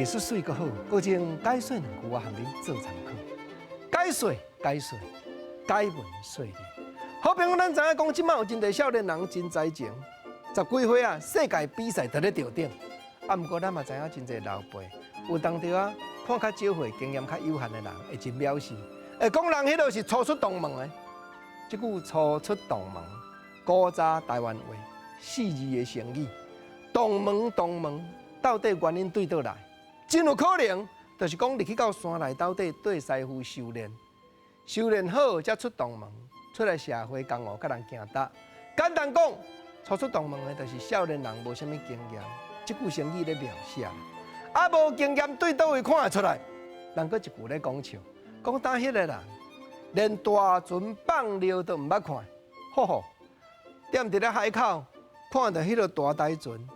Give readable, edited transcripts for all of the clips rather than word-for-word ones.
藝術媠閣好，閣將解說兩句我含恁做參考。解說解說，解文說理。好朋友，咱知影講，這馬有真濟少年人真才情，十幾歲啊，世界比賽佇咧吊頂。啊，毋過咱嘛知影真濟老輩，有當著啊，看較少歲、經驗較有限的人，會真藐視，會講人彼落是初出童門的。這句初出童門，古早台灣話四字的成語，童門童門，到底原因對佗來？真有可能，就是講入去到山內鬥底綴師傅修煉，修煉好才出童門，出來社會江湖佮人行搭。簡單講，初出童門的，就是少年人無啥物經驗。這句成語咧描寫，啊，無經驗對佗位看會出來？人閣一句咧講笑，講當彼個人連大船放尿都毋捌看，吼吼，踮佇咧海口看著彼个大台船，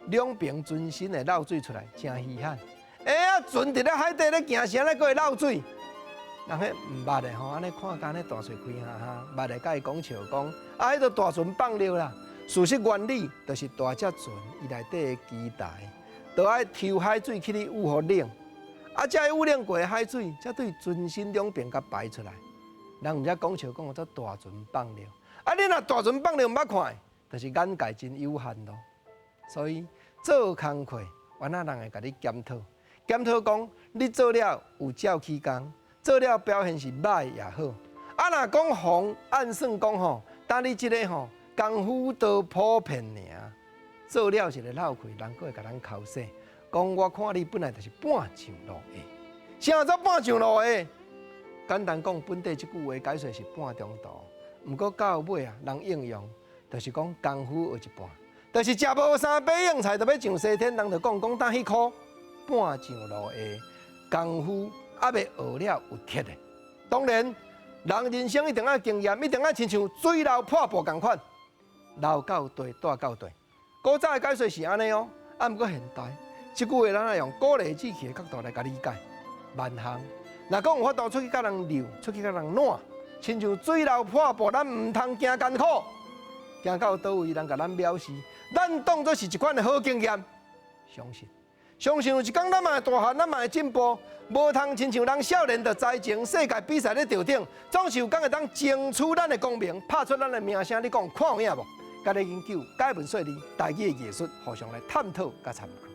兩爿船身會漏水出來，誠稀罕。欸啊，船佇咧海底咧行，啥咧閣會漏水？人彼毋捌的吼，按呢看共呢大喙開哈哈，捌的共伊講笑講，啊，彼个大船放尿啦。事實原理就是大隻船，伊內底的機台，都愛抽海水去咧予予冷，啊，這予冷過的海水，才對船身兩爿共排出來。人毋才講笑講做大船放尿，啊，你若大船放尿毋捌看，就是眼界真有限咯。所以做工課，原來人會共你檢討，檢討講你做了有照起工，做了表現是䆀也好。啊，若講紅按算講吼，當你這个吼。功夫都普遍爾，做了一个漏氣，人閣會共咱剾洗。講我看你本來就是半上路的，啥做半上路的？簡單講，本底這句話解說是半中途。毋過到尾啊，人應用就是講功夫學一半，就是食無三把硬菜，就欲上西天，人就講講當彼箍半上路的功夫，猶未學了有鐵的。當然，人人生一定愛經驗，一定愛親像水流破布仝款。流到底，帶到底。古早的解說是按呢哦，啊，毋過現代，這句話咱愛用鼓勵志氣的角度來共理解。萬項，若講有法度出去共人遛，出去共人攆，親像水流破布，咱毋通驚艱苦，行到佗位人共咱藐視，咱當作是一款的好經驗。相信，相信有一工咱嘛會大漢，咱嘛會進步，無通親像人少年的才情，世界比賽咧吊頂，總是有工會當爭取咱的光明，拍出咱的名聲。你講看有影無？佮你研究解文說理，台語的藝術，互相來探討佮參考。